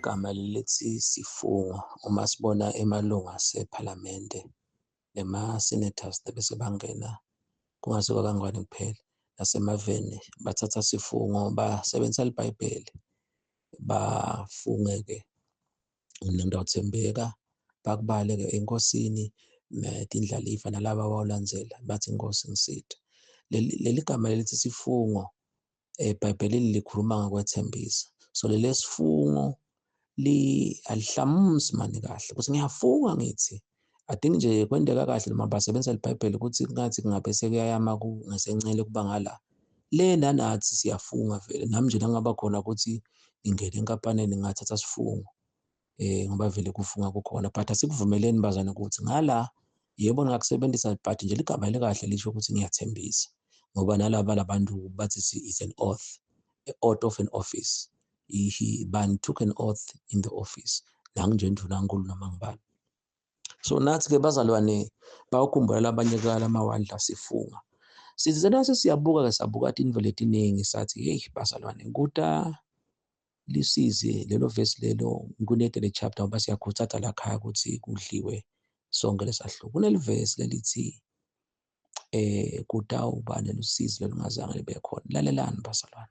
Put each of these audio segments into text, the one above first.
Leligama lelithi sifungo uma sibona emalunga asephalamende nema-senators bese bangena kungasuka kangwane kuphela nasemaveni bathatha sifungo basebenzisa libhayibheli bafunge-ke mina ngitawuthembeka bakubale-ke enkosini tindlalifa nalaba abawulandzela bathi inkosi ngisite. Leli gama lelithi sifungo eBhayibhelini likhuluma ngokwethembisa. So leli sifungo li alihlamusi mani kahle ukuthi ngiyafunga ngithi I think nje kwenteka kahle noma basebenzisa libhayibheli ukuthi kungathi kungabe sekuyayama ngesencele kuba ngala le nanathi siyafunga vele nami nje nangaba khona ukuthi ngingene enkampanini ngingathatha sifungo ngoba vele kufunga kukhona but asikuvumeleni bazane ukuthi ngala yebo ningakusebenzisa but nje ligama elikahle lisho ukuthi ngiyathembisa ngoba nalaba labantu bathi it's an oath, a oath of an office. He bani took an oath in the office nangu nje ndunankulu noma ngibani. So nathi ke bazalwane bawukhumbula labanye kalamawandla sifunga sithi senase siyabuka ke sabuka tintfo letiningi sathi hey bazalwane kuta lisizi lelo verse lelo ngunete le chapter ngoba siyakhuthatha lakhaya ukuthi kudliwe sonke lesahluko. Kuneli verse lelithi kutawuba nelusizi lolungazange libe khona. Lalelani bazalwane,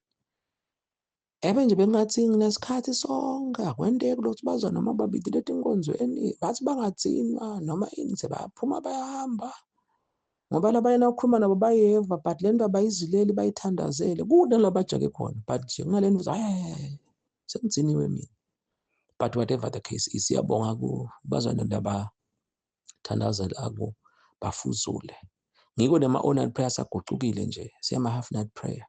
ebe nje bengathi nginesikhathi sonke akwenteki lokhu bazwa noma babili letinkonzweni bathi bangathinwa noma ini sebayaphuma bayahamba ngoba labanye nakukhuluma nabo bayeva but le nto abayizileli bayithandazele kude la bajake khona but nje kunale nto hayi sengigciniwe mina. But whatever the case is, siyabonga kubazwane labathandazela aku bafuzule ngiko nema-all night prayer sagucukile nje siyama-half night prayer.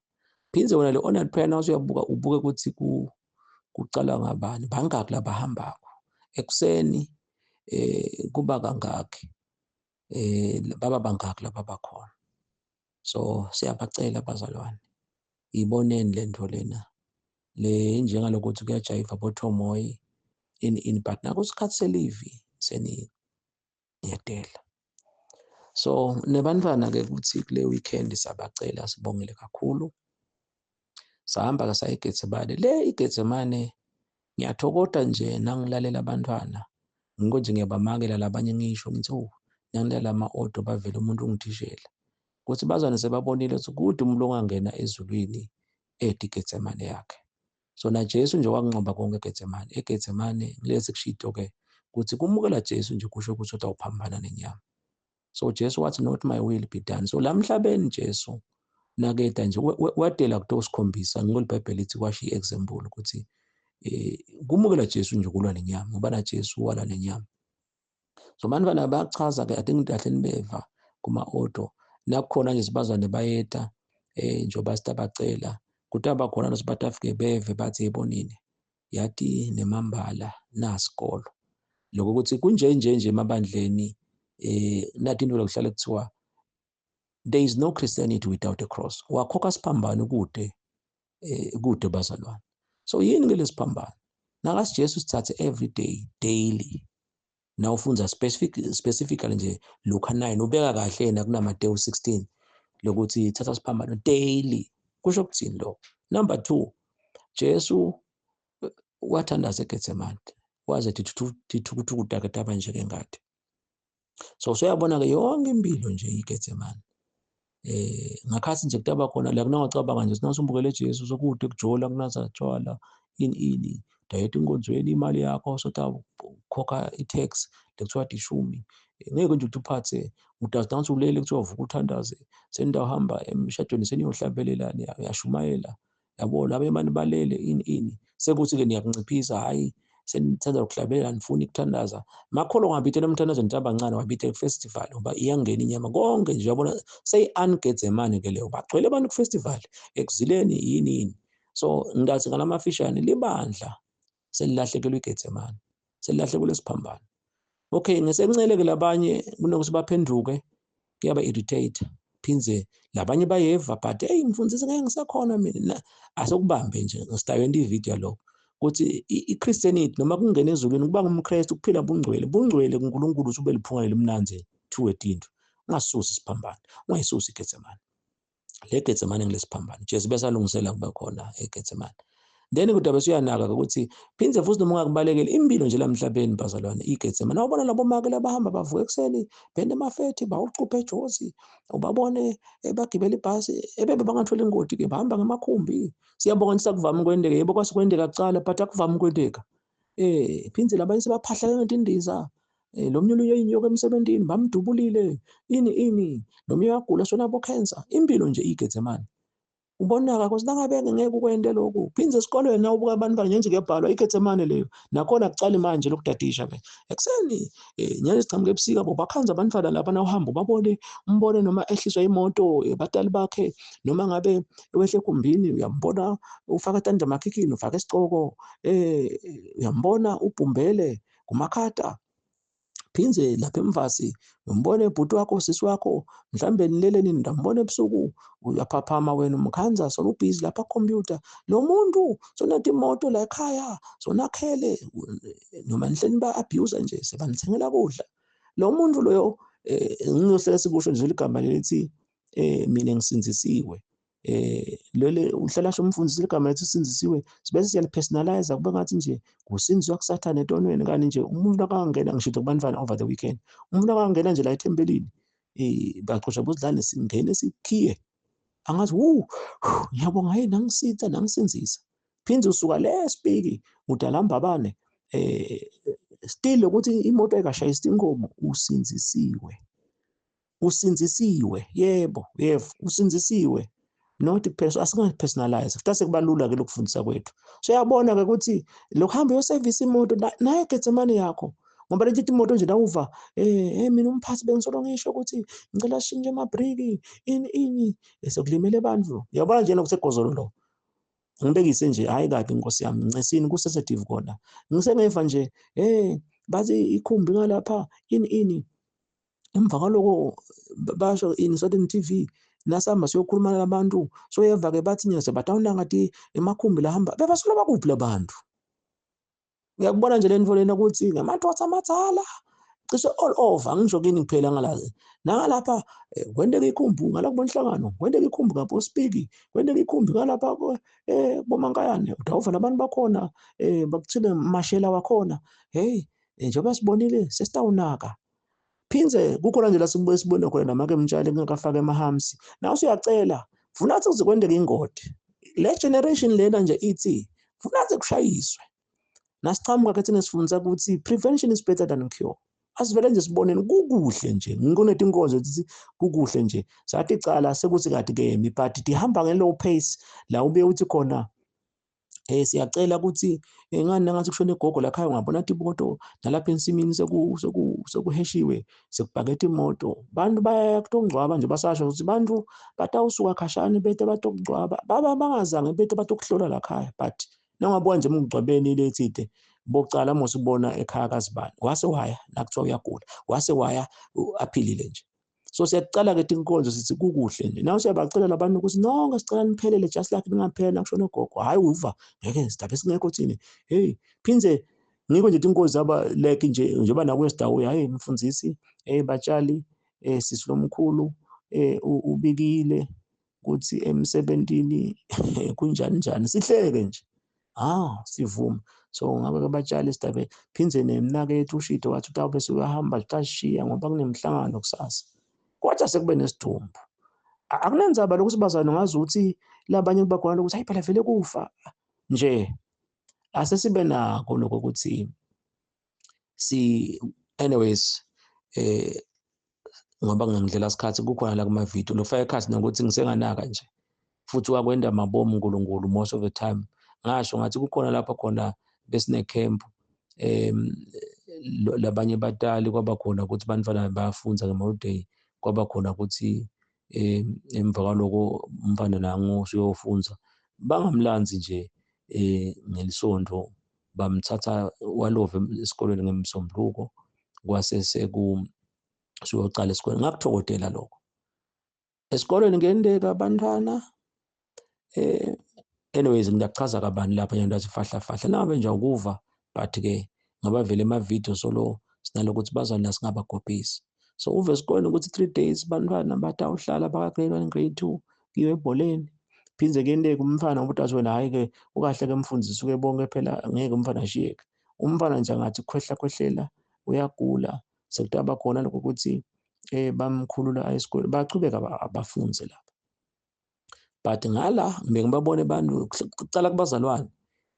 Phindze wena le all night prayer nawe usuyabuka ubuke ukuthi kucala ngabani bangaki labahambako ekuseni kuba kangaki baba bangaki laba bakhona. So siyabacela bazalwane, iboneni le nto lena le njengalokuthi kuyajayiva bothomoyi ini ini but nakusikhathi selivi seniyedela. So nebantwana-ke ukuthi kule weekend sabacela sibongile kakhulu. Sahamba-ke saya eGetsemane. Le iGetsemane ngiyathokoda nje nangilalela abantwana ngiko nje ngiyabamakela labanye ngisho ngithi oh nangilalela ama-audio bavele umuntu ungithishela ukuthi bazwane sebabonile ukuthi kude umuntu ongangena ezulwini ede iGetsemane yakhe. So na Jesu nje wakunqoba konke eGetsemane. EGetsemane ngilesi kushito-ke ukuthi kumukela Jesu nje kusho ukuthi utawuphambana nenyama. So Jesu wathi not my will be done. So la mhlabeni Jesu nakeda nje wadela kutosikhombisa ngiko liBhayibheli lithi kwasho i-example ukuthi kumukela Jesu nje kulwa nenyama ngoba na Jesu walwa nenyama. So bantwana bayachaza-ke I think kahle nibeva kuma-auto nakukhona nje sibazwane bayeta njengoba sitabacela kutaba khona losibatafike beve bathi yebonini yati nemambala nasikolo lokho ukuthi kunje nje nje emabandleni nathi into lokuhlala kuthiwa there is no Christianity without a cross. Wakhokha siphambano kude kude bazalwane. So yini ke lesiphambano nakasi Jesu sithathe every day daily nawufundza specifically nje Luka 9 ubeka kahle yena kunaMateyu 16 lokuthi thatha siphambano daily kusho ukuthini lokho. Number 2, Jesu wathandaza eGetsemane waze tithukuthuku takhe taba nje ngengadi. So usuyabona ke yonke impilo nje iGetsemane ngakhathi nje kutaba khona la kunangacabanga nje sinasumbukele Jesu sokude kujola kunatha tshwala ini ini dayeta inkonzweni imali yakho sotakhokha i-tax lekuthiwa dishumi ngeke nje ukuthi uphathe udadansa ulele kuthiwa vuka uthandaze senidawuhamba emshadweni seniyohlabelela niyashumayela yabo laba emane balele ini ini sekuthi-ke niyakunciphisa hhayi senithanda ukuhlabelela nifuna ukuthandaza makholo ngabitela emthandazweni ntabancane wabitela ku-festival ngoba iyangena inyama konke nje uyabona seyi-ungetsemane ke leyo bagcwele abantu ku-festival ekuzileni yini yini. So ngingathi ngalamafishane libandla selilahlekelwe iGetsemane selilahlekelwe isiphambano. Okay ngesenceleke labanye kunokuthi baphenduke kuyaba irritate phindze labanye bayeva but hey mfundisi ngeke ngisakhona mina asokubambe nje ngisitayenta ivideo yalokho ukuthi i-Christianity noma kungena ezulwini kuba ngumKristu kuphila bungcwele bungcwele kuNkulunkulu usube liphunga lelimnandzi thiwe tinto ungasusi isiphambano ungayisusi iGetsemane le Getsemane ngilesiphambano Jesu bese alungisela kuba khona eGetsemane. Then kodwa bese uyanaka ukuthi phindze futhi noma ungakubalekeli impilo nje lamhlabeni bazalwane iGetsemane. Nawubona labo make labahamba bavuka ekuseni bhende emafethi bawucuphe eJozi, ubabone bagibela ibhasi ebebe bangathola ingoti ke bahamba ngamakhumbi. Siyabonga nje sakuvama ukwenteka, yebo kwase kwenteka kucala but akuvami ukwenteka. Phindze labanye sebaphahleke ngetindiza. Lo mnye uye inyoka emsebentini bamdubulile ini ini, lo mnye uyagula sona bo cancer. Impilo nje iGetsemane. Ubonaka ukuthi nangabe ngeke ukwente lokhu, phindze esikolweni nawubuka abantwana nje kuyabhalwa iGetsemane leyo. Nakhona kucali manje lokudadisha ke ekuseni nyane sichamuka ebusika bo bakhanza abantwana lapha nawuhamba ubabone, umbone noma ehliswa imoto batali bakhe, noma ngabe wehle egumbini uyambona ufaka tandla emakhikhini, ufaka isicoko, uyambona ubhumbele kumakhata. Phindze lapha emvasi umbone ubhuti wakho, sisi wakho, mhlambe nilele nini, ndambona ebusuku uyaphaphama wena umkhanza sona ubhizi lapha computer. Lo muntu sonathi imoto la ekhaya sonakhele noma nihleni ba abuse nje sebanithengela kudla. Lo muntu loyo ngiyohlala sikusho nje ligama lelithi mina ngisindzisiwe. Lele uhlala sho umfundisi ligama lethi sindzisiwe, sibese siyalipersonalize kube ngathi nje kusindziswa kusathane etonweni. Kanti nje umuntu akangena, ngisho kubantwana over the weekend, umuntu akangena nje la ethempelini, baxosha bozidlane singene sikhiye, angathi wu ngiyabonga hey nangisitha nangisindzisa. Phindze usuka le speak udalambabane, still ukuthi imoto ayikashayisi inkomo, usindzisiwe. Usindzisiwe, yebo, yebo, usindzisiwe. Not person, asingapersonalize. Futhi sekubalula ke lokufundisa kwethu. So uyabona ke ukuthi lokuhamba uyoservice imoto naye Getsemane yakho. Ngoba lethi imoto nje nawuva mina umphathi bengisolo ngisho ukuthi ngicela ashintshe amabriki ini ini sekulimele abantu. Uyabona nje lokusegozolo lo. Ngibekise nje hayi kabi inkosi yami, ncisini ku sensitive kona. Ngisengeva nje bathi ikhumbi ngalapha ini ini. Emva kwaloko basho in Southern TV nasihamba siyokhuluma nabantu, soyeva ke bathi nje sebatawunanga ti emakhumbi lahamba bebasuka bakuphi labantu. Uyakubona nje lento lena ukuthi ngamadoda amadzala cishe all over, angisho kini kuphela ngalazi nangalapha kwenteka ikhumbi ngala kubonhlangano, kwenteka ikhumbi ngapho Spiki, kwenteka ikhumbi ngalapha bomankayane, utawuva labantu bakhona bakuthile mashela wakhona. Hey njengoba sibonile sesitawunaka. Phindze kukhona nje la sibuye sibone khona namake mtshali kungakafaka emahamsi. Nawe usuyacela funa athi kuzokwenteka ingodi. Le generation lena nje ithi funa athi kushayiswe. Nasichamuka ke thina sifundisa ukuthi prevention is better than cure. Asivele nje siboneni kukuhle nje. Ngikunetinkonzo ezithi kukuhle nje. Sathi cala sekuthi kade kemi but tihamba nge low pace la ube uthi khona siyacela ukuthi ngani ngathi kushone igogo la ekhaya ungabona imoto nalapha ensimini sekuheshiwe sekubhaketha imoto. Bantu baya kutongcwaba nje basasho ukuthi bantu batawusuka khashane bete batokungcwaba baba bangazange bete batokuhlola la ekhaya. But nangabuka nje emngcwabeni lethide bocala mos ubona ekhaya kazibani wase waya nakuthiwa uyagula wase waya aphilile nje. So siyacala ke tinkonzo sithi kukuhle nje. Nawe siyabacela labantu ukuthi nonke sicela niphelele just like ningaphela kushona gogo. Hayi uva ngeke sidabe singekho thini. Hey phindze ngikho nje tinkonzo zaba like nje njengoba nakuye sidawo hayi mfundisi batshali sisi lomkhulu ubikile ukuthi emsebentini kunjani njani sihleke nje. Sivuma. So ngabe ke batshali sidabe phindze nemnakethu ushito wathi utawube suyahamba utashiya ngoba kunemhlangano kusasa. Kodwa sekube nesidumbu. Akunenzaba lokhu sibazana ngazi ukuthi labanye bakhona ukuthi hayi phela vele kufa nje. Asesibe nako lokho ukuthi si anyways ngoba ngingidlela isikhathi kukhona la kuma video lofaka ikhasi nokuthi ngisenganaka nje futhi wakwenda mabomu uNkulunkulu most of the time. Ngasho ngathi kukhona lapha khona besine camp labanye batali kwaba khona ukuthi bantwana bayafundza ngema-holiday, kwaba khona ukuthi emva kwaloko umfana nangu usuyofundza bangamlanzi nje ngelisonto, bamthatha walova esikolweni ngemsombuluko kwase seku siyocala esikolweni. Ngakuthokodela lokho esikolweni ngendeka abantwana anyways ngiyachaza kabani lapha into athi fahla fahla nabe nje ukuva but ke ngoba vele ema video solo sinalokuthi bazalwane singabagobhisi. So uve esikolweni ukuthi 3 days bantwana batawuhlala baka grade 1 grade 2 kiwe ebholeni. Phindze kuyenteka umfana ngoba utathi wena hhayi-ke ukahle-ke mfundisi uke bonke phela ngeke umfana ashiyeke. Umfana nje angathi khwehla khwehlela uyagula, sekutaba khona lokho ukuthi bamkhulula aye esikoleni, bachubeka abafunze lapha. But ngala ngibe ngibabone abantu kucala kubazalwane,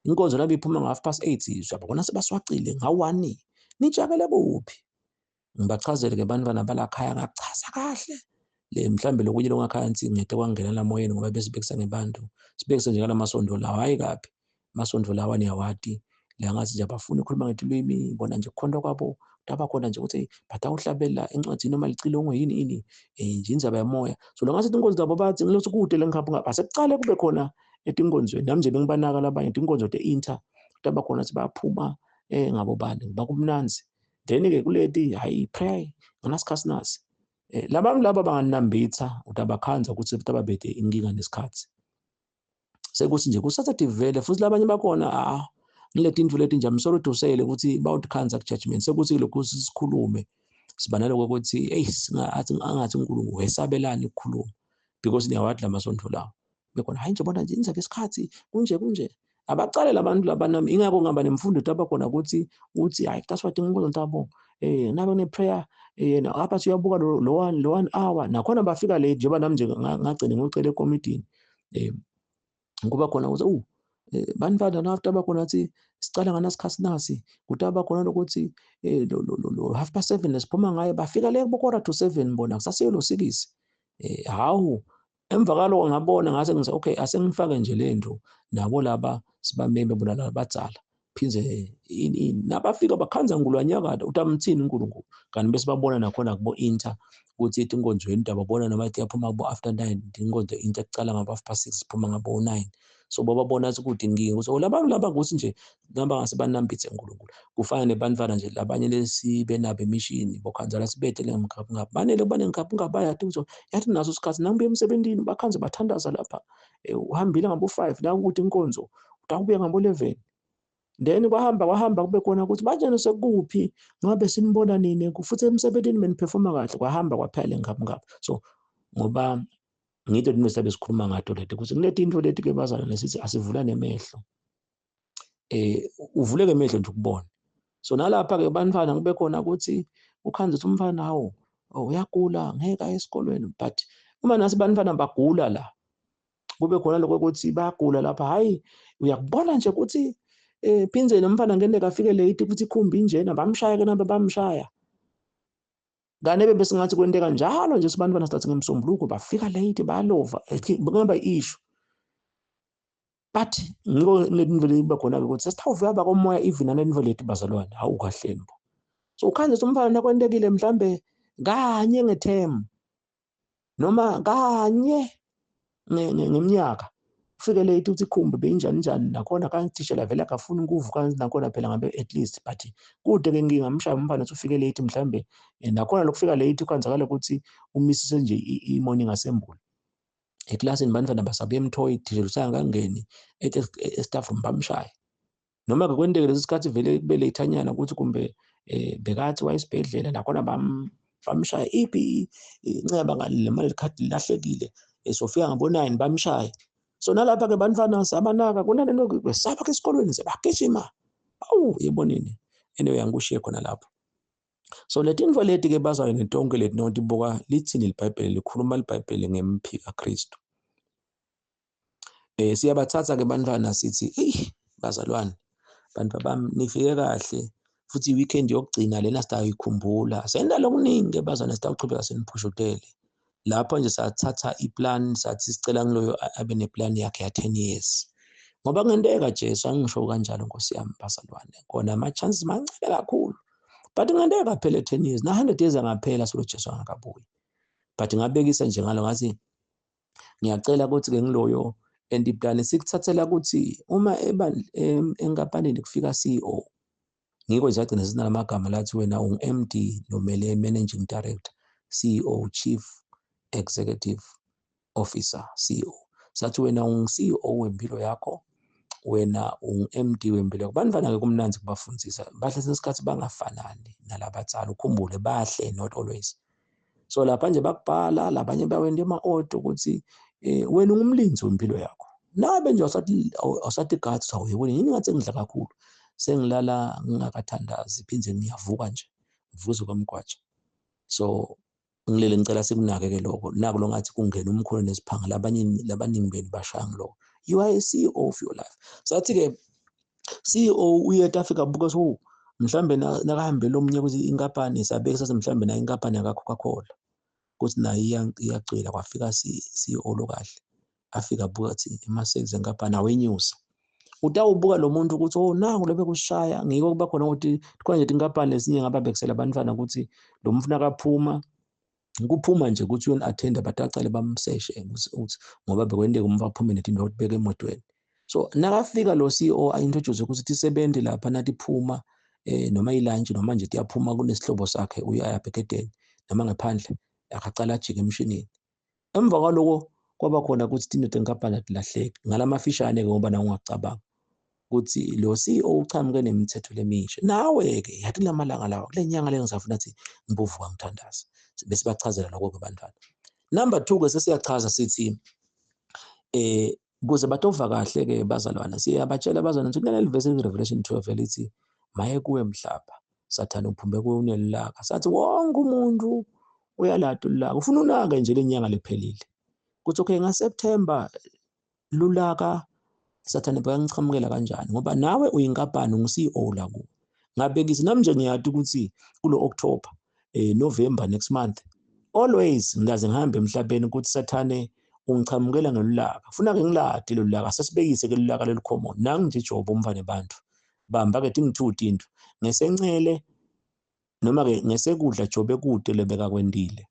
inkonzo nabe iphuma nga-8:30 uyababona sebaswacile nga-1, nijabele kuphi? Ngibachazele-ke bantwana balakhaya, ngachaza kahle le mhlambe lokunye longakhaya nsi ngede kwangena lamoyeni ngoba besibekisa ngebantu, sibekise nje ngalamasonto lawa, hhayi kabi amasonto lawa niyawati la ngathi nje abafuni ukukhuluma ngetilwimi, bona nje kukhonto kwabo kutaba khona nje ukuthi batawuhlabela encwadini noma licilongo yini ini nje indzaba yamoya. So lo ngathi inkonzo zabo bathi ngilothi kude le ngihamba ngapha asekucale kube khona etinkonzweni nami nje bengibanaka labanye tinkonzo te-inter kutaba khona ukuthi bayaphuma ngabo bani ngiba kumnanzi. Then-ke kuleti hayi pray nganasikhathi nasi labantu laba banganambitha utabakhanza ukuthi utababede inkinga nesikhathi sekuthi nje ku-Saturday vele futhi labanye bakhona ngileti intfo leti nje I'm sorry to say ukuthi bawutikhanza ku-judgment sekuthi lokhu sikhulume siba naloko ukuthi eyi singathi angathi uNkulunkulu wesabelani ukukhuluma because niyawathi lamasonto lawo bekhona hayi nje bona nje inza ngesikhathi kunje kunje abacale labantu labanami ingakho ngihamba nemfundo tabakhona ukuthi uthi hayi that's what inkonzo tabo nabe ne prayer apha siyabuka lo 1 hour nakhona bafika late njengoba nami nje ngagcina ngicela ekomidini kuba khona ukuthi bantwana na after bakhona athi sicala nganasikhathi nasi kutaba khona lokuthi lo 7:30 lesiphuma ngayo bafika le kubo 6:45 bona kusaseyilo 6 hawu emva kaloko ngabona ngase ngise okay asengifake nje lento nabo laba sibameme bona labadzala phindze ini nabafika bakhanza ngulwanyakada utamthini uNkulunkulu kanti bese babona nakhona kubo inter ukuthi inkonzweni dababona noma iyaphuma kubo after 9 inkonzo inter kucala ngabo 6:30 siphuma ngabo 9 so bababona ukuthi inkinga ukuthi labantu laba ukuthi nje noma ngase banambithe uNkulunkulu kufana nebantwana nje labanye lesibe nabo emishini bokhanzala sibethe ngemkhaphu ngapha banele kuba nengkhaphu ngapha yathi ukuthi yathi naso isikhathi nangibuye emsebenzini bakhanze bathandaza lapha uhambile ngabo 5 la ukuthi inkonzo utakubuya ngabo 11 then kwahamba kube khona ukuthi manje sekuphi ngabe sinibona nini futhi emsebenzini beniperforma kahle kwahamba kwaphela ngapha ngapha so ngoba ngito lento sabe sikhuluma ngato leti ukuthi kuleti into leti ke bazalwane sithi asivulane emehlo uvuleke emehlo nje ukubona so nalapha ke bantwana kube khona ukuthi ukhanze ukuthi umfana hawo uyagula ngeke aye esikolweni but uma nasi bantwana bagula la kube khona lokho ukuthi bayagula lapha hayi uyakubona nje ukuthi phinze nomfana ngene kafike late ukuthi ikhumbi njena bamshaya ke nabo bamshaya kane bebe singathi kwenteka njalo nje sibantwana sithi ngemsombuluko bafika late bayalova kungaba issue but ngiko lento liba khona ukuthi sesithawuvuka bakomoya even nalento lethu bazalwane hawu kahleni bo so ukhanze umfana nakwentekile mhlambe kanye ngethemu noma kanye ngeminyaka ufike late uthi ikhumbi beyinjani njani nakhona kanti vele akafuni ukuvuka nakhona phela ngabe at least but kude ke ngingamshaya umfana uthi ufike late mhlambe nakhona lokufika late kwenzakala ukuthi umisise nje i-morning assembly eklasini bantwana basabuye emthoyi thishela usangangeni ethi e-staff room bamshaye noma ke kwenteke lesi sikhathi vele kube late-anyana ukuthi kumbe bekathi wayesibhedlela nakhona bamshaya iphi inceba ngale mali likhadi lilahlekile sofika ngabo 9 bamshaya so nalapha ke bantwana sabanaka kunalento kwesaba ke esikolweni sebagijima awu yebonini anyway angikushiye khona lapho so letinfo leti ke bazalwane tonke leti notibuka lithini iBhayibheli likhuluma iBhayibheli ngemphika Kristu siyabathatha ke bantwana sithi hey bazalwane bantu bami nifike kahle futhi i-weekend yokugcina lena sitayikhumbula senda lokuningi ke bazalwane sitawuchubeka seniphushutele lapho nje sathatha iplan sathi sicela ngiloyo abe neplan yakhe ya 10 years ngoba kungenteka Jesu angisho kanjalo Nkosi yami bazalwane kona ama chances mancane kakhulu but kungenteka phela 10 years na 100 years angaphela solo Jesu angakabuyi but ngabekisa nje ngalo ngathi ngiyacela ukuthi ke ngiloyo and iplan sikuthathela ukuthi uma enkampanini kufika CEO ngiko nje agcina sinalamagama lathi wena ungu-MD nomele Managing Director CEO Chief Executive Officer CEO sathi wena ungu-CEO wempilo yakho wena ungu-MD wempilo yakho bantwana ke kumnanzi kubafundisa bahle sesikhathi bangafanani nalabatsala ukhumbule bahle not always. So lapha nje bakubhala labanye bawenta ema-auto ukuthi wena ungumlindzi wempilo yakho. Nabe nje awusathi gathi sawuyibona yini ngathi ngidla kakhulu, sengilala ngingakathandazi, phinde ngiyavuka nje ngivuze kwamgwaja. So ngilele ngicela sikunake-ke lokho. Naku lo ngathi kungena umkhono nesiphanga, labanye labaningi benu bashaya ngiloko. You are a CEO of your life. Sathi-ke CEO uye afika abuka so mhlambe nakahambela omunye ukuthi inkampani sabeke sathi mhlambe nayo inkampani yaka-Coca-Cola ukuthi nayo iyacwila. Kwafika CEO lo kahle, afika abuka ukuthi ama-sales enkampani awenyusa. Utawubuka lo muntu ukuthi oh nangu lobe kushaya. Ngiko kuba khona ukuthi khona nje inkampani ezinye ngaba bekisela abantwana ukuthi lo mfuna kaphuma kuphuma nje ukuthi uyona attend, but acale bamseshe ukuthi ngoba bekwenteka umuntu aphume netinto ukuthi beke emotweni. So nakafika lo CEO a-introduce ukuthi tisebenzi lapha nathi phuma noma ilunch noma nje tiyaphuma kunesihlobo sakhe, uyaya egedeni noma ngaphandle, akacala ajike emshinini. Emva kwaloko kwaba khona ukuthi tinto tenkampani atilahleki ngalamafishane-ke, ngoba nawe ungacabanga ukuthi lo CEO uchamuke nemithetho lemisha. Nawe-ke yathi kulamalanga lawa, kule nyanga le ngisafuna ukuthi ngibovuka ngithandaza. Bese bachazela lokho-ke bantwana. Number 2-ke sesiyachaza sithi ukuze batova kahle-ke bazalwana, siyabatshela abazalwana ukuthi kunaleli vesi Revelation 12 elithi maye kuwe mhlaba, Sathane uphume kuwe unelaka. Sathi wonke umuntu uyalada ulaka, ufuna unake nje le nyanga lephelile kuthi okay ngaSeptember lulaka Sathane bayangichamukela kanjani, ngoba nawe uyinkampani, ungu-CEO la kuwe. Ngabekisa nami nje ngiyati ukuthi kulo October, November next month, always ngiyaze ngihambe emhlabeni ukuthi Sathane ungichamukela ngelulaka. Funa ke ngilade lolulaka, sesibekise ke lulaka lolu common. Nangi nje Job umfane bantu. Bamba ke tingithu tinto. Ngesencele noma ke ngesekudla Jobe kude lebeka kwendile.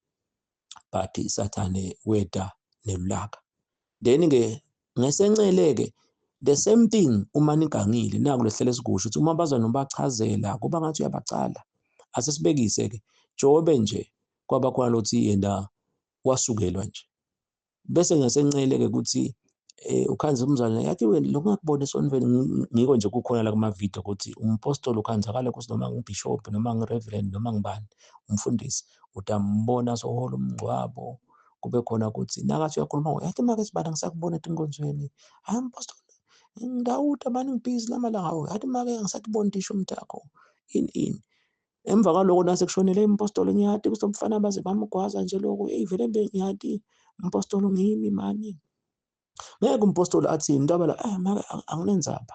But Sathane weta nelulaka. Then ke ngesencele ke the same thing uma nigangile, naku lehlele sikusho ukuthi uma bazwa nobachazela kuba ngathi uyabacala. Asesibekise ke Jobe nje kwaba khona lothi yena wasukelwa nje. Bese ngesencele ke ukuthi ukhanze umzalwane yathi wena lokungakubona esontweni, ngiko nje kukhona la kuma video ukuthi umpostoli ukhanzakala ukuthi noma ngibishop noma ngireverend noma ngibani umfundisi utambona sohola umngcwabo, kube khona ukuthi nakathi uyakhuluma yathi make sibana ngisakubona etinkonzweni, hayi mpostoli ngidawuda mani ngibhizi lamalanga awu, yathi make ngisakubona tisho umntakho ini ini. Emva kwaloko nase kushonele impostoli ngiyati ukuthi umfana baze bamgwaza nje lokho, hey vele ngiyati umpostoli ngimi mani. Ngeke umpostoli athi indaba la make anginenzaba.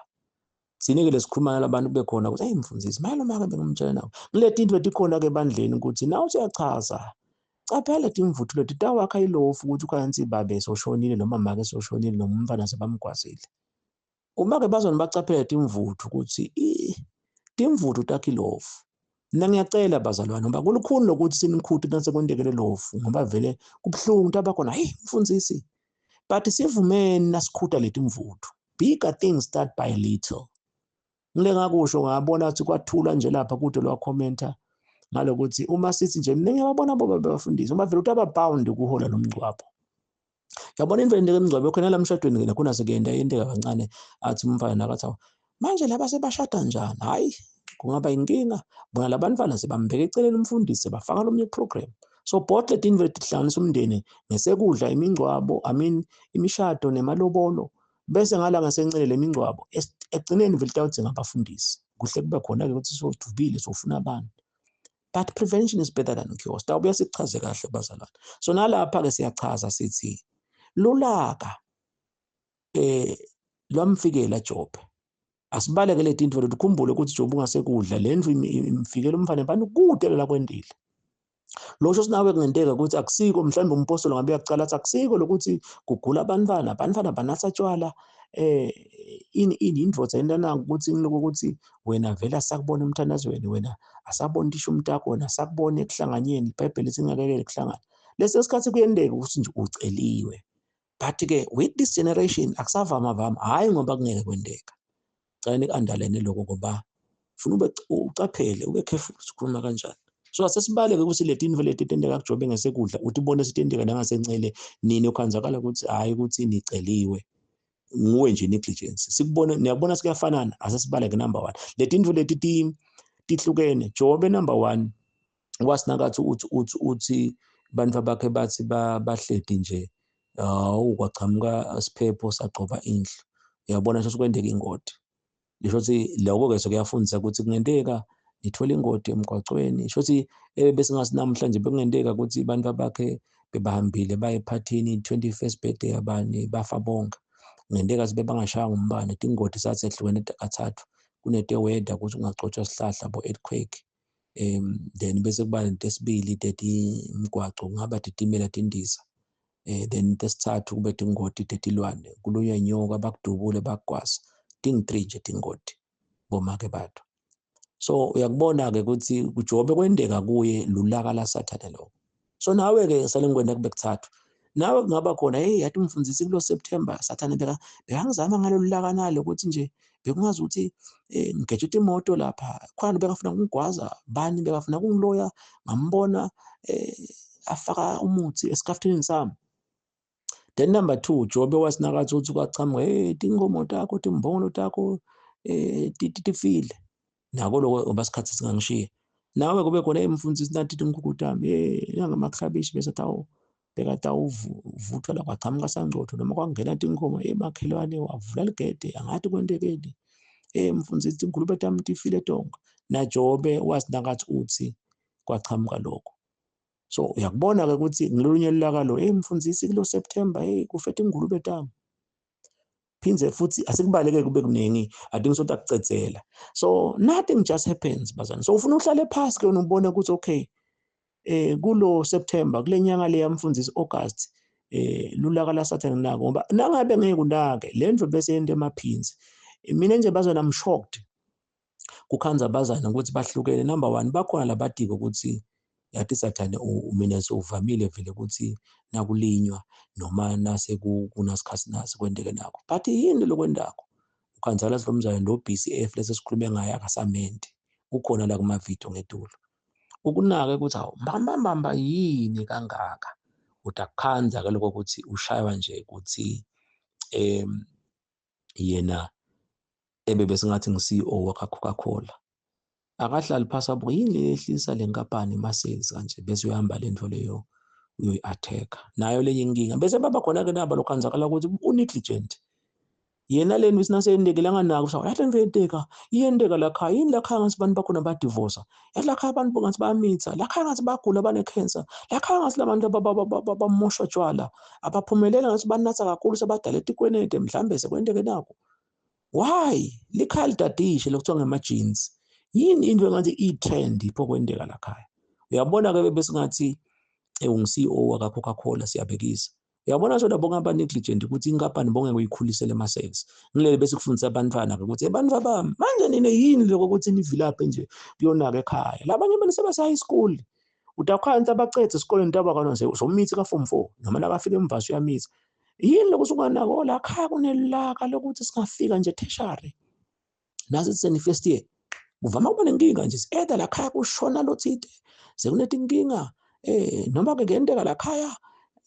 Sinike lesikhuluma nalabantu kube khona ukuthi hey mfundisi manje make bengimtshela nawe. Ngileti into letikhona ke ebandleni ukuthi nawe uyachaza. Caphela timvuthu leti tawakha ilofu ukuthi ukhansi babe soshonile noma make soshonile noma umfana sebamgwazile. Uma ke bazona bacaphela timvuthu ukuthi timvuthu takhe ilofu. Mina ngiyacela bazalwane ngoba kulukhuni lokuthi sinikhuthe nasekwendekele lofu ngoba vele kubuhlungu into abakhona, hey mfundisi. But sivumeni nasikhutha letimvuthu. Bigger things start by little. Ngile ngakusho ngabona ukuthi kwathula nje lapha kude lwakhomenta ngalokuthi uma sithi nje mina ngiyababona boba bebafundisi uma vele uthi ababound ukuhola lo mngcwabo. Yabona into endeke emngcwabo khona la emshadweni ke nakhona sekuyenda yenteka kancane athi umfana nakathi manje laba sebashada njani, hayi kungaba inkinga bona labantwana sebambeka eceleni umfundisi bafaka lomnye program. So both le tinto letihlanganisa umndeni ngesekudla imingcwabo, I mean imishado nemalobolo, bese ngala ngasencele lemingcwabo egcineni vele tawudzinga abafundisi. Kuhle kube khona ke ukuthi sodubile sofuna abantu. But prevention is better than cure. Sitawubuya sichaze kahle bazalwane. So nalapha ke siyachaza sithi lulaka lwamfikela Job. Asibaleke le tinto leti, ukhumbule ukuthi Job ungasekudla le ndlu imfikela umfana abantu kude la kwendile. Losho sinawe kungenteka ukuthi akusiko mhlawumbe umpostoli ngabe uyacala athi akusiko lokuthi kugula abantwana, abantwana banatha tshwala ini ini indvodza intana ukuthi ngiloko ukuthi wena vele asakubona emthandazweni, wena asabona isho umntakho, wena asakubona ekuhlanganyeni, iBhayibheli singakekele kuhlangana. Leso sikhathi kuyenteka ukuthi nje uceliwe. But ke with this generation akusavama vama, hayi ngoba kungeke kwenteka. Cela niku-underline lokho ngoba ufuna ube ucaphele, ube careful sikhuluma kanjani. So asesibaleke ukuthi le tinto leti tenteka kuJobe ngesekudla utibone sitenteka nangasencele nini ukhanzakala ukuthi hayi ukuthi niceliwe. Nguwe nje negligence. Sikubone niyabona sikuyafanana, asesibaleke number 1. Le tinto leti tihlukene. Jobe number 1 wasinakathi uthi uthi uthi Bantfu bakhe bathi bahleti nje, hawu, kwachamuka siphepho sagcoba indlu. Uyabona sho kwenteka ingoti. Lisho ukuthi lokho-ke sekuyafundisa ukuthi kungenteka nithole ingoti emgwacweni. Sho ukuthi besingathi namhlanje bekungenteka ukuthi abantu bakhe bebahambile baye ephathini 21st birthday yabani, bafa bonke. Kungenteka sibe bangashaya ngumbane. Tingoti sathi sehlukene kathathu. Kunete-weather, ukuthi ungagcotshwa sihlahla, bo-earthquake, then bese kuba netesibili tetimgwaco, kungaba titimela, tindiza, then tesithathu kube tingoti tetilwane, kulunywa inyoka, bakudubule, bakugwaza. Tingu-three nje tingoti bomake bato. So uyakubona-ke ukuthi kuJobe kwenteka kuye lulaka laSathane lokho. So nawe-ke sale ngikwenda kube kuthathu, nawe kungaba khona, hey, yathi umfundisi, kulo September Sathane bekangizama ngalolu laka nalo ukuthi nje bekungazi ukuthi ngigeje imoto lapha khona, bekafuna ukungigwaza, bani bekafuna ukungiloya, ngambona afaka umuthi esikaftini sami. Then number 2, Jobe wasinakathi ukuthi kwachamuka, hey, tinkomo takho, timbongolo takho tifile. Nako lokho ngoba isikhathi singangishiya. Nawe kube khona emfundisi, nathi tinkukhu tami, hey, nangamaklabishi bese tawo bekatawuvuthwa la, kwachamuka sangcotho noma kwangena tinkomo emakhelwane, wavula ligede, angathi kwentekeni. Mfundisi, tingulube tami tifile tonke. NaJobe wasinakathi uthi kwachamuka lokho. So uyakubona ke ukuthi ngilolunye lulaka lo. Hey mfundisi, kulo September, hey, kufe tingulube tami. Phindze futhi asikubaleke kube kuningi, adingi sokuthi akucedzela. So nothing just happens, bazane. So ufuna uhlale phasi ke ubone ukuthi okay, kulo September, kule nyanga le yamfundisi August, lulaka la Sathane nako, ngoba nangabe ngeke unake le ndlu bese yente emaphinzi. Mina nje bazana, I'm shocked kukhanza abazana ukuthi bahlukene. Number 1, bakhona labadika ukuthi yathi Sathane mina sewuvamile vele ukuthi nakulinywa noma nase kunasikhathi nasi kwenteke nakho, but yini lokwendakho ukhanzala lo mzalwane lo BCF lesi sikhulume ngaye akasamenti ukhona la kuma video ngetulo ukunake ukuthi awu mbamba mbamba yini kangaka. Utakukhanza ke lokho ukuthi ushaywa nje ukuthi yena ebe besingathi ngi-CEO waka Coca-Cola, akahlali phasi abuke yini le yehlisa le nkampani ma-sales kanje, bese uyahamba le nto leyo uyoyi-attack-a nayo lenye inkinga. Bese baba khona-ke naba lokhanzakala ukuthi u-negligent yena le nto isinaseyendekile anganaki ukuthi yathi lento yenteka iyenteka lakhaya. Yini lakhaya ngathi abantu bakhona badivosa? Yathi lakhaya abantu ngathi bayamitha, lakhaya ngathi bagula, bane-cancer, lakhaya ngathi labantu bamoshwa tshwala, abaphumelela, ngathi banatha kakhulu, sebadala etikwenede, mhlambe sekwenteke nako. Why likhaya lidadishe lokuthiwa ngama-jeans? Yini into engathi i-trend ipho kwenteka lakhaya? Uyabona-ke besingathi ungu-CEO waka-Coca-Cola, siyabekisa. Uyabona so labo ngaba negligent ukuthi inkampani bongeke uyikhulisele ama-sales. Ngilele bese kufundisa abantwana-ke ukuthi ebantwana bami manje nine yini lokho ukuthi nivilaphe nje kuyonaka ekhaya. Labanye abantu sebase-high school, utakhansa abacedze esikoleni tabakana somithi ka-form 4 noma nakafika emvasi uyamitha. Yini lokho usunganako la khaya? Kunelaka lokuthi singafika nje tertiary nasi siseni first year, kuvama ukuba nenkinga nje, either la khaya kushona lothite, sekunetinkinga, noma ke kuyenteka la khaya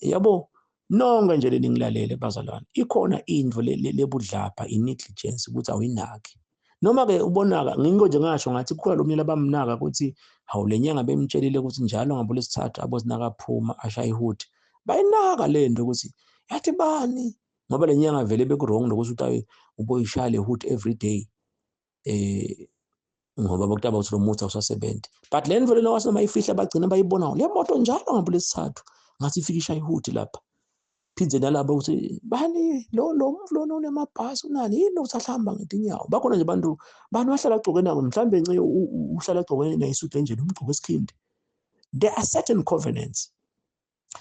yabo. Nonke nje leningilalele bazalwane, ikhona into lebudlapha, i-negligence, ukuthi awuyinaki noma ke ubonaka. Ngikho nje ngasho ngathi kukhona lo munye abamnaka ukuthi hawu, le nyanga bemtshelile ukuthi njalo ngabo lesithathu abosinaakaphuma ashaya ihuthi, bayinaka le nto ukuthi yathi bani, ngoba le nyanga vele beku-wrong nokuthi uthi uboyishaya le hood every day, ngoba bokutaba ukuthi lo muthi awusasebenzi. But le nto lena wathi noma ifihla, bagcina bayibona le moto njalo ngabo lesithathu ngathi ifika ishaya ihuthi lapha. Phindze nalabo ukuthi bani lo lona unemabhasi, unani, yini ukuthi ahlamba ngetinyawo. Bakhona nje abantu bani wahlala agcoke nako, mhlambe nce uhlala agcoke nayisudu enje nomgcoke esikhindi. There are certain covenants.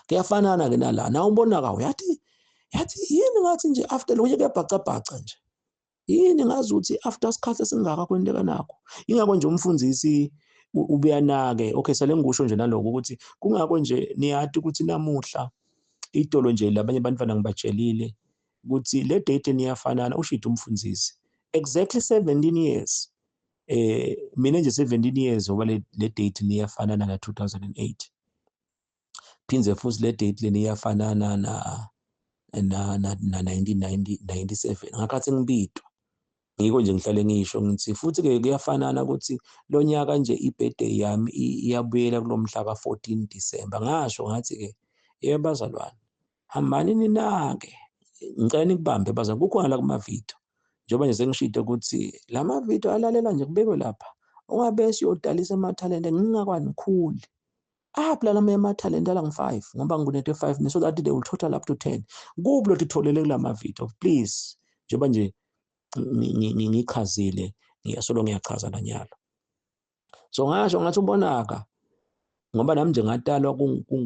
Kuyafanana ke nala na ubona ka uyathi yathi yini ngathi nje after lokho kuyabhacabhaca nje, yini ngazi ukuthi after isikhathi esingaka kwenteka nakho. Ingakho nje umfundisi ubuyanake. Okay, sale ngikusho nje naloko ukuthi kungakho nje niyati ukuthi namuhla itolo nje labanye abantwana ngibatshelile ukuthi le date niyafanana. Ushito umfundisi exactly 17 years, mina nje 17 years, ngoba le date niyafanana na 2008. Phindze futhi le date leni iyafanana na 1997 ngakhathi ngibitwa. Ngiko nje ngihlale ngisho ngithi futhi-ke kuyafanana ukuthi lo nyaka nje i-birthday yami iyabuyela kulo mhla ka-14 December. Ngasho ngathi-ke, yebo bazalwane, hambani ninake, ngicela nikubambe bazalwane, kukhona la kumavidiyo. Njengoba nje sengishilo ukuthi la mavidiyo alalelwa nje kubekwe lapha, ungabese uyodalisa amathalente ngingakwanikhuli. Aphi la lamanye amathalente alangu-5 ngoba ngikunethe 5 so that they will total up to 10. Kuphi lothi tholele kula mavidiyo, please, njengoba nje ngichazile, ngiyasolo ngiyachaza nanyalo. So ngasho ngathi ubonaka ngoba nami nje ngatalwa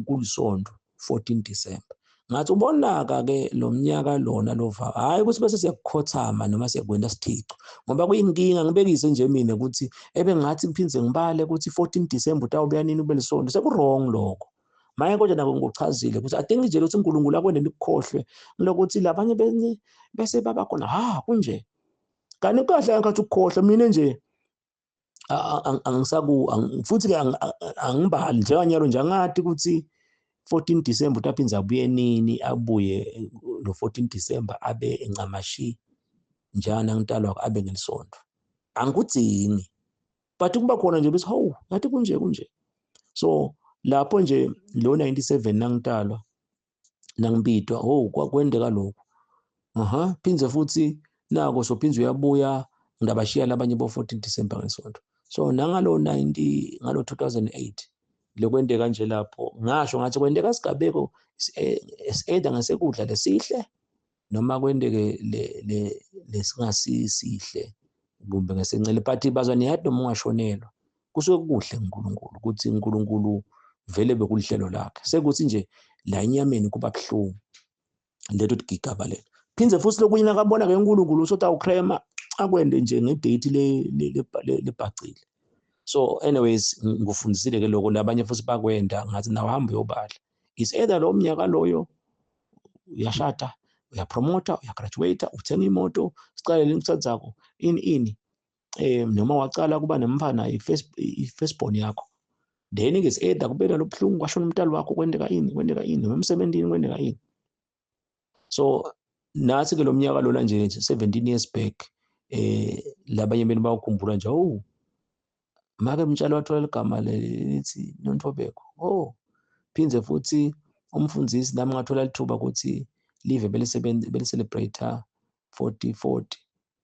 kulisonto 14 December. Ngathi ubonaka ke lo mnyaka lona lova, hayi ukuthi bese siyakukhothama noma siyakwenda sithico, ngoba kuyinkinga. Ngibekise nje mina ukuthi ebengathi ngiphindze ngibale ukuthi 14 December utawubuya nini ube lisonto, seku-wrong lokho. Manje kodwa nako ngikuchazile ukuthi I think nje ukuthi uNkulunkulu akwende nikukhohlwe lokuthi labanye bese baba khona, ha kunje kanti kahle ngathi ukukhohlwa. Mina nje angisaku futhi ke angibali njenganyalo nje, angathi ukuthi 14 December utaphinza abuye nini, abuye lo 14 December abe encamashi njani angitalwa abe ngelisonto, angikudzingi, but kuba khona nje bese hawu ngathi kunje kunje. So lapho nje lo 97 nangitalwa nangibidwa, oh kwendeka lokho, aha phindze futhi nako sophinze uyabuya ngabashiya labanye bo 14 December ngesonto. So nangalo 90 ngalo 2008 lokwendeka nje lapho ngasho ngathi kwendeka sigabeko either ngesekudla lesihle noma kwendeke le lesingasisihle kumbe ngesencele, but bazwa niyathi noma ungashonelwa kusuke kuhle uNkulunkulu ukuthi uNkulunkulu vele bekulihlelo lakhe, sekuthi nje la enyameni kuba buhlungu leto tigigaba lelo. Phindze futhi lokunye nakabona ke uNkulunkulu usothi awukrema akwende nje ngedate lebhacile. So anyways ngifundisile ke lokho, labanye futhi bakwenda ngathi nawe hamba uyobala, is either lo mnyaka loyo uyashada, uyapromota, uyagraduate, uthenga imoto, sicale lenikuthandzako ini ini, noma wacala kuba nemfana i-firstborn yakho, then ke either kube nalobuhlungu kwashona umntali wakho, kwendeka ini kwendeka ini, noma emsebentini kwendeka ini. So nathi ke lo mnyaka lona nje 17 years back, labanye benu bawukhumbula nje, oh make mtshalo wathola ligama lelithi Nontobeko, oh phindze futhi umfundisi nami ngathola lithuba ukuthi live belicelebrate 40 40,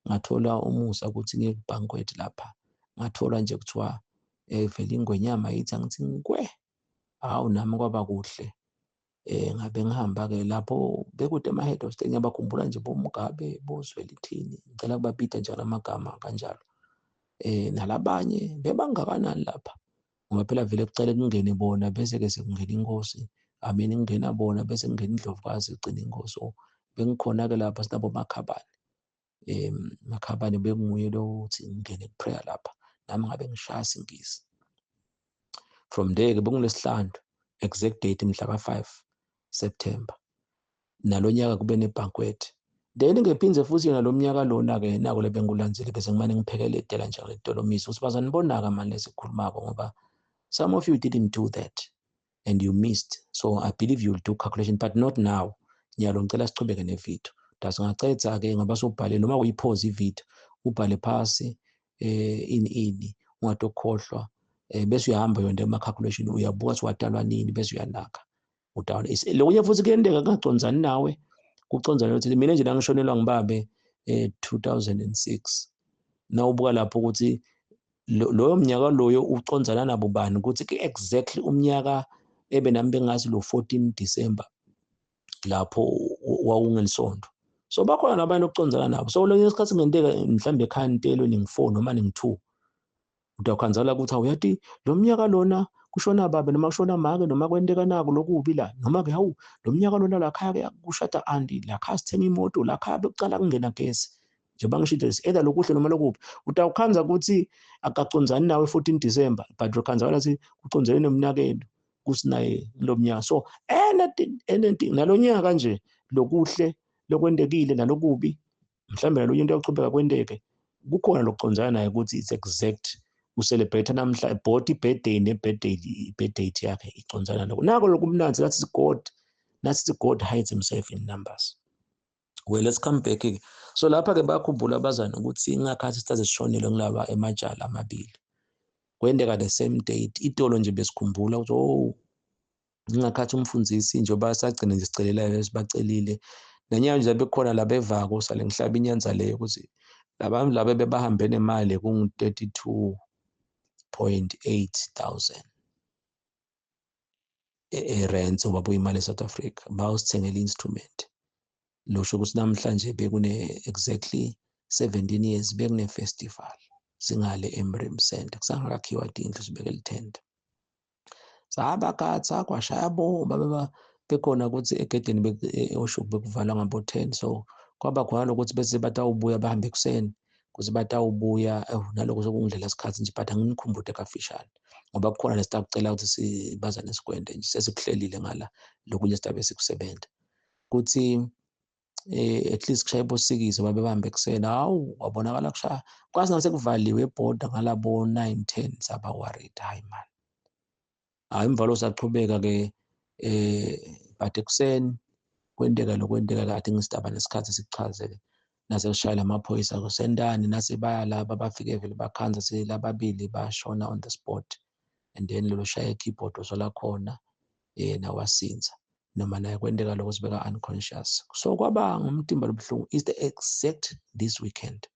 ngathola umusa ukuthi ngiye ku-banquet lapha, ngathola nje kuthiwa vele ingwenyama yithi angithi ngikwe, hawu nami kwaba kuhle. Ngabe ngihamba ke lapho bekude ama head of state, ngiyabakhumbula nje boMugabe, boZwelithini, ngicela kubabida nje lamagama kanjalo, nalabanye bebangakanani lapha, ngoba phela vele kucela kungene bona bese ke sekungena inkosi, I mean kungena bona bese kungena indlovukazi igcina inkosi. So bengikhona ke lapha sinabo Makhabane, Makhabane bekunguye lo uthi ngingene ku-prayer lapha, nami ngabe ngishaya isingisi. From there ke bekungulesihlanu, exact date mhla ka-5 September nalonyaka kube ne-banquet. Then ngephindze futhi yena lo mnyaka lona ke nako lebengikulandzile bese ngimane ngiphekeletela nje ngetolomisi ukuthi bazanibona-ke mani lesikhulumako, ngoba some of you didn't do that and you missed. So I believe you will do calculation, but not now. Nyalo ngicela sichubeke nevideo. Singacedza-ke ngoba sowubhale noma uyipause ivideo, ubhale phasi ini ini ungatokhohlwa, bese uyahamba yonke ama-calculation, uyabuka ukuthi watalwa nini bese uyanaka. Lokunye futhi kuyenteka kungacondzani nawe, kucondzana ukuthi mina nje nangishonelwa ngibabe 2006, nawubuka lapho ukuthi loyo mnyaka loyo ucondzana nabo bani, ukuthi ke exactly umnyaka ebe nami bengazi lo 14 December lapho wawungelisonto. So bakhona nabantu okucondzana nabo. So lesinye isikhathi kungenteka mhlambe ekhaya nitelwe ningu-4 noma ningu-2, utawukhanzala ukuthi awuyati lo mnyaka lona kushona babe noma kushona make noma kwenteka nako lokubi la, noma ke hawu lo mnyaka lona la khaya ke kushada anti, la khaya sithenga imoto, la khaya bekucala kungena gesi. Njengoba ngisho is either lokuhle noma lokubi, utawukhanza ukuthi akacondzani nawe 14 December, but ukhanzakala ukuthi kucondzene nomnakenu kusinaye lo mnyaka. So anything nalonyaka nje lokuhle lokwendekile nalokubi, mhlambe nalonye into yokuchubeka kwendeke, kukhona lokucondzana naye ukuthi it's exact ucelebrate namhla both i-birthday ne-birthday birthday yakhe icondzana nako. Nako lokumnandzi, that's God, that's God hides himself in numbers. Well, let's come back. So lapha-ke bakhumbula abazane ukuthi ingakhathi sitaze sishonelwe ngilaba emajala amabili. Kwenteka the same date, itolo nje besikhumbula ukuthi oh ngingakhathi umfundisi njengoba sagcina nje sicelelayo sibacelile. Nanyalo nje bekhona labevako sale ngihlaba inyanza leyo ukuthi labantu laba bebahambe nemali kungu-32.8 thousand e-rents ngoba buyimali e-South Africa, bawusithengela i-instrument. Losho ukuthi namhlanje bekune exactly 17 years bekune-festival singale eMrim Center, kusangakakhiwa tindlu sibeke lithende. Sabakatha kwashaya bo babe bekhona ukuthi egedeni eOshoek bekuvalwa ngabo-10, so kwaba khona lokuthi bese batawubuya bahambe ekuseni kuze batawubuya naloko sekungidlela isikhathi nje, but anginikhumbude kafishane ngoba kukhona lesitakucela ukuthi sibazane sikwende nje sesikuhlelile ngala lokunye sitabe sikusebenza kuthi at least kushaye bosikisi babe bambe ekuseni. Hawu, wabonakala kushaya kwazi nasekuvaliwe ebhoda ngalabo 9 10, saba worried. Hayi man, hayi imvalo saqhubeka ke but ekuseni kwenteka lokwenteka kade ngisidaba nesikhathi sikuchazele nasekushayela amaphoyisa kusendani nase baya laba bafike vele bakhanza selababili bashona on the spot, and then lolo shaya keyboard wasola khona yena wasinza noma naye kwenteka lokho sibeka unconscious. So kwaba ngumtimba lobuhlungu is the exact this weekend.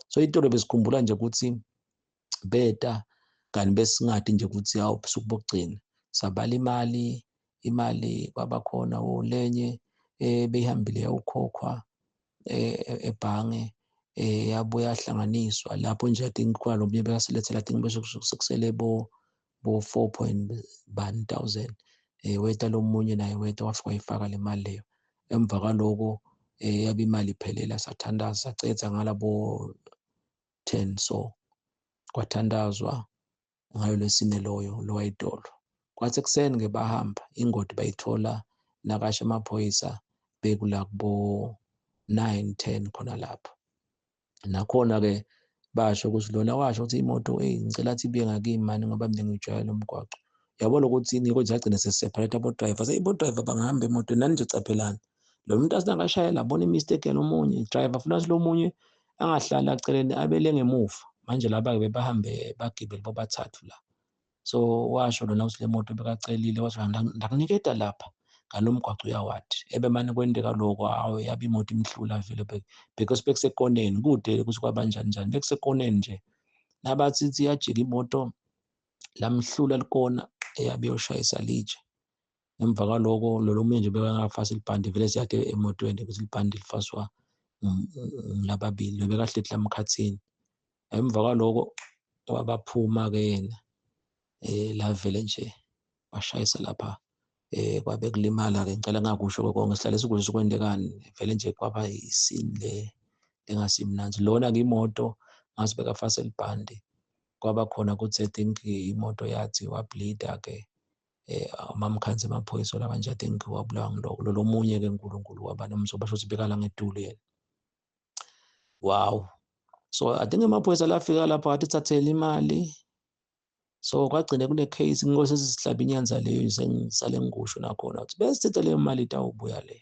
So itolo besikhumbula nje ukuthi beta kanti besingadi nje ukuthi hawu busuku bokugcina sabala imali kwabakhona lenye beyihambile yawukhokhwa ebhange, yabuya yahlanganiswa lapho nje. I think khona lo munye bekasilethela, I think bese sekusele bo 4 point bani thousand. Weta lo munye naye weta wafika wayifaka le mali leyo. Emva kwaloko yabe imali iphelela, sathandaza sacetha ngalabo 10, so kwathandazwa ngayo lesine loyo lowayitolo. Kwathi ekuseni ke bahamba ingodi bayithola nakasha amaphoyisa bekula kubo 9 10 khona lapho. Nakhona ke basho ukuthi lona washo ukuthi imoto hey ngicela athi ibuye ngakimi mani ngoba mina ngijwayele umgwaqo. Yabona ukuthi ngiko nje agcine sesiseparate abo driver, seyibo driver bangahamba emotweni nani nje caphelani lo muntu asingakashayela abona imistake yalomunye driver funa lomunye angahlali aceleni abele ngemuva. Manje laba ke bebahambe bagibele bobathathu la, so washo lona ukuthi le moto bekacelile wathi ndakuniketa lapha ngalo mgwaqo uyawathi ebemane kwenteka lokho. Hawu, yabe imoto imhlula vele because bekusekoneni kude ukuthi kwabanjani njani, bekusekoneni nje nabathi ithi iyajika imoto lamhlula likona eyabe yoshayisa litshe. Emva kwaloko lolo munye nje bekangafasi libhandi vele siyade emotweni ukuthi libhandi lifaswa ngilababili bekahleti lamkhathini. Emva kwaloko wabaphuma ke yena la vele nje washayisa lapha kwabe kulimala ke. Ngicela ngakusho konke sihlale sikuzwe sikwentekani vele nje kwaba isini le engasimnanzi lona ke imoto ngase bekafase libhandi kwaba khona ukuthi I think imoto yathi wableeda ke mamkhanze amaphoyisa la kanje. I think wabulawa ngiloko lo munye ke uNkulunkulu waba nomso basho ukuthi bekala ngedulu yena. Wow, so I think amaphoyisa lafika lapha athi thathela imali, so kwagcine kune case inkosi sesihlaba inyanza leyo sengisale ngikusho nakhona ukuthi besithethe leyo mali itawubuya le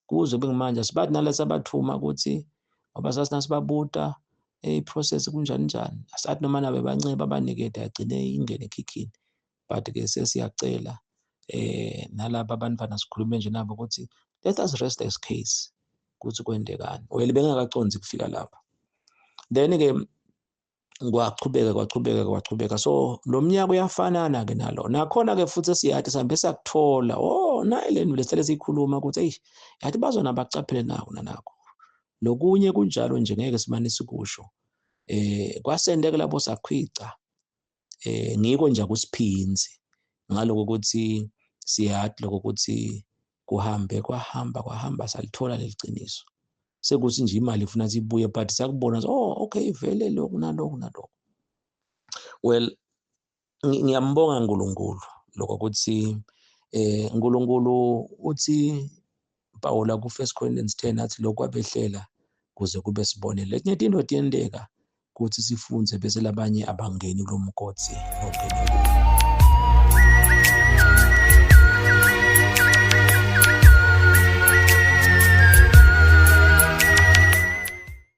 kuze kube manje sibathi nalesa bathuma ukuthi ngoba sasinasibabuta i-process kunjani njani asathi noma nabe banceba abanikede agcine ingene ekhikhini. But ke sesiyacela nalaba abantwana sikhulume nje nabo ukuthi let us rest this case ukuthi kwendekani. Well, bengakaconzi kufika lapha, then ke kwachubeka kwachubeka kwachubeka. So lo mnyaka uyafanana ke nalo nakhona ke futhi siyathi sihambe sakuthola oh nayi le nto lesihlale siyikhuluma ukuthi eyi yathi bazona bacaphele nako nanako lokunye kunjalo nje ngeke simane sikusho. Kwasendeke lapho sakhwica ngiko nje akusiphinzi ngaloko ukuthi siyathi lokho ukuthi kuhambe kwahamba kwahamba salithola leliciniso sekuthi nje imali ifuna sibuye, but sakubona oh okay vele lokhu nalokhu nalokhu. Well, ngiyambonga uNkulunkulu lokho ukuthi uNkulunkulu uthi Paula ku 1 Corinthians 10 athi lokhu kwabehlela kuze kube sibonelo. Letinye tinto tiyenteka kuthi sifunze bese labanye abangeni kulo mgodi ongene kuwo.